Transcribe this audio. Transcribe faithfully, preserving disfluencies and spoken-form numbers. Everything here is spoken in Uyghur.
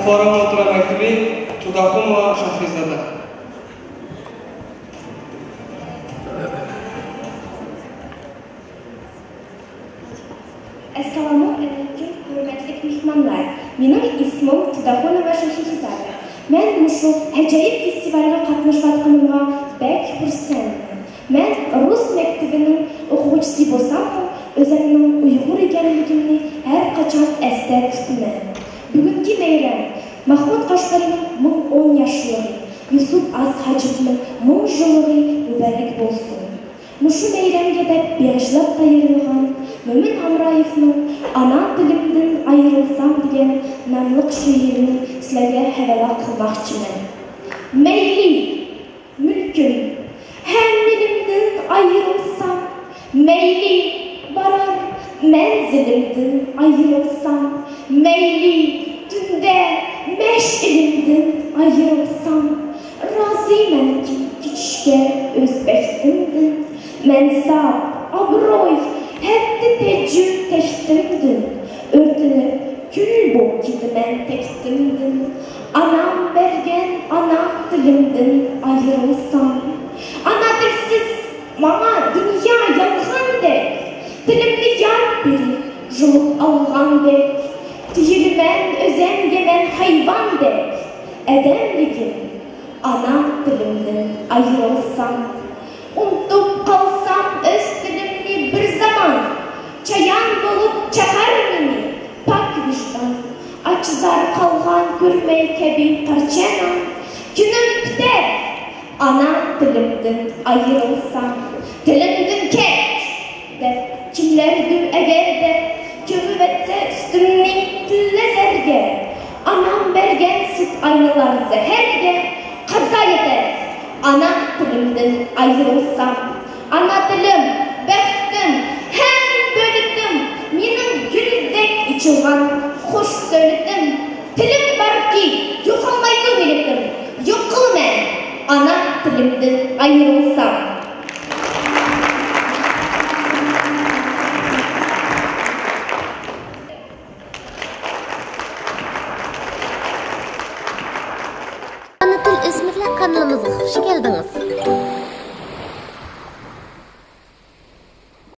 فورۇم ئوتتۇرا مەكتىپى، تۇداخۇنوۋا شاھرىزادە. ئەسسالامۇ ئەلەيكۇم، ھۆرمەتلىك مېھمانلار. مېنىڭ ئىسمىم تۇداخۇنوۋا شاھرىزادە. مەن مۇشۇ ئەجايىپ فېستىۋالغا قاتنىشىۋاتقىنىمغا بەك خۇرسەنمەن. مەن رۇس مەكتىۋىنىڭ ئوقۇغۇچىسى بولساممۇ، ئۆزۈمنىڭ ئۇيغۇر ئىكەنلىكىمنى ھەر قاچان ئەستە تۇتىمەن. بۈگۈنكى مەيرەم مەھمۇد قەشقەرىنىڭ مىڭ ئون ياشلىقى، يۈسۈپ ئاز ھاجىپنىڭ مىڭ يىللىقى مۇبارەك بولسۇن. مۇشۇ مەيرەمگە دەپ بېغىشلاپ تەييارلىغان مۆمىن ھامرايېۋنىڭ «ئانا تىلىمدىن ئايرىلسام» دېگەن ناملىق شېئىرىنى سىلەرگە ھەۋالە قىلماقچىمەن. مەيلى، مۈلكۈم، ھەممىنىمدىن ئايرىلسام، مەيلى، بارار مەنزىلىمدىن ئايرىلسام، مەيلى، تۈندە مەشئىلىمدىن ئايرىلسام، رازىمەنكى كېچىشكە ئۆز بەختىمدىن. مەنسەپ، ئابرۇي، ھەددى تەجۈ تەختىمدىن، ئۆرتىنىپ كۈل بولۇپ كېتىمەن تەختىمدىن. ئانام بەرگەن ئانا تىلىمدىن ئايرىلسام، ئانا تىلسىز ماڭا دۇنيا يالغاندەك، تىلىمنى يار بېرىپ يۇلۇپ ئالغاندەك، تۇيۇلىمەن ئۆزۈمگە مەن ھايۋاندەك. ئادەملىكىم ئانا تىلىمدىن ئايرىلسام، ئۇنتۇپ قالسام ئۆز تىلىمنى بىر زامان، چايان بولۇپ چاقار مېنى پاك ۋىجدان. ئاچ زار قالغان كۆرمەي كەبى پارچە نان، كۈنۈم پۈتەر ئانا تىلىمدىن ئايرىلسام. تىلىمدىن كەچ دەپ كىملەردۇر ئەگەردە، كۆمۈۋەتسە ئۈستۈمنى تىللە زەرگە. ئانام بەرگەن سۈت ئاينىلار زەھەرگە، قازا يېتەر ئانا تىلىمدىن ئايرىلسام. ئانا تىلىم، بەختىم ھەم دۆلىتىم، مېنىڭ گۈلدەك ئېچىلغان خۇش سۆلىتىم. تىلىم باركى، يوقالمايدۇ مىللىتىم، يوق قىلىمەن ئانا تىلىمدىن ئايرىلسام. ئانا تىل ئۆسمۈرلەر قانىلىمىزغا خۇش كەلدىڭىز!